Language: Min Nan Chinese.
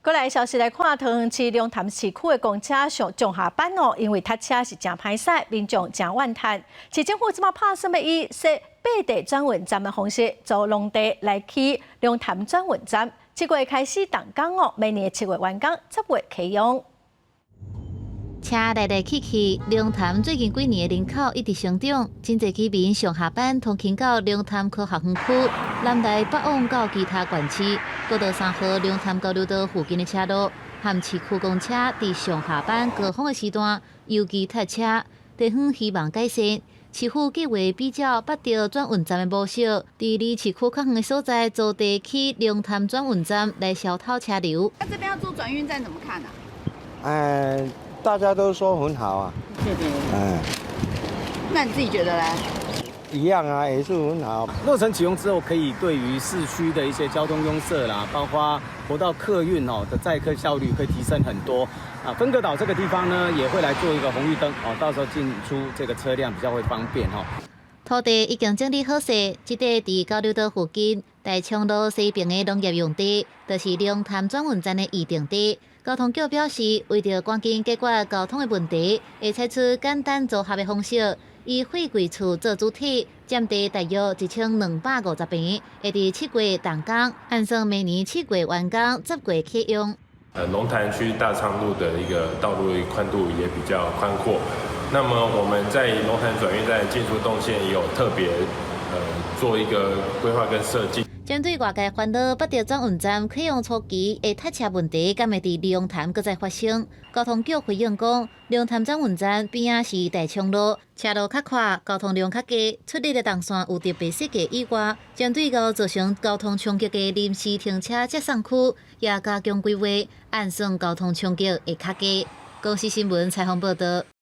過來消息來看，桃園市龍潭市區的公車上上下班哦，因為塞車是誠歹勢，民眾誠怨嘆。市政府這馬拍算欲以設白地轉運站的方式，租農地來起龍潭轉運站，這個月開始動工哦，明年7月完工，10月啟用。車來來去去，龍潭最近幾年的人口一直成長，真濟居民上下班通勤到龍潭科學園區，南來北往到其他縣市，國道3號龍潭交流道附近的車路，和市區公車佇上下班高峰的時段，尤其塞車，地方希望改善。市府計劃比照北投轉運站的模式，佇離市區較遠的所在租地起龍潭轉運站來消透車流。那這邊要做轉運站怎麼看呢？大家都說很好啊。嗯。那你自己覺得呢？一樣啊，也是很好。落成啟用之後，可以對於市區的一些交通擁塞啦，包括國道客運哦的載客效率，可以提升很多。啊，分隔島這個地方呢，也會來做一個紅綠燈哦，到時候進出這個車輛比較會方便哦。土地已經整理好勢，這塊佇交流道附近大昌路西邊的農業用地，就是龍潭轉運站的預定地。交通局表示，為著趕緊解決交通的問題，會採取簡單組合的方式，以貨櫃厝做主體，佔地大約1250坪，會佇7月動工，按算明年7月完工，10月啟用。龍潭區大昌路的一個道路寬度也比較寬闊，那麼我們在龍潭轉運站進出動線也有特別做一個規劃跟設計。針對外界煩惱北投轉運站啟用初期的塞車問題，敢會佇龍潭閣再發生？交通局回應講，龍潭轉運站邊仔是大昌路，車路較闊，交通量較低，出入的動線有特別設計以外，針對𠢕造成交通衝擊的臨時停車接送區，也加強規劃，按算交通衝擊會較低。公視新聞採訪報導。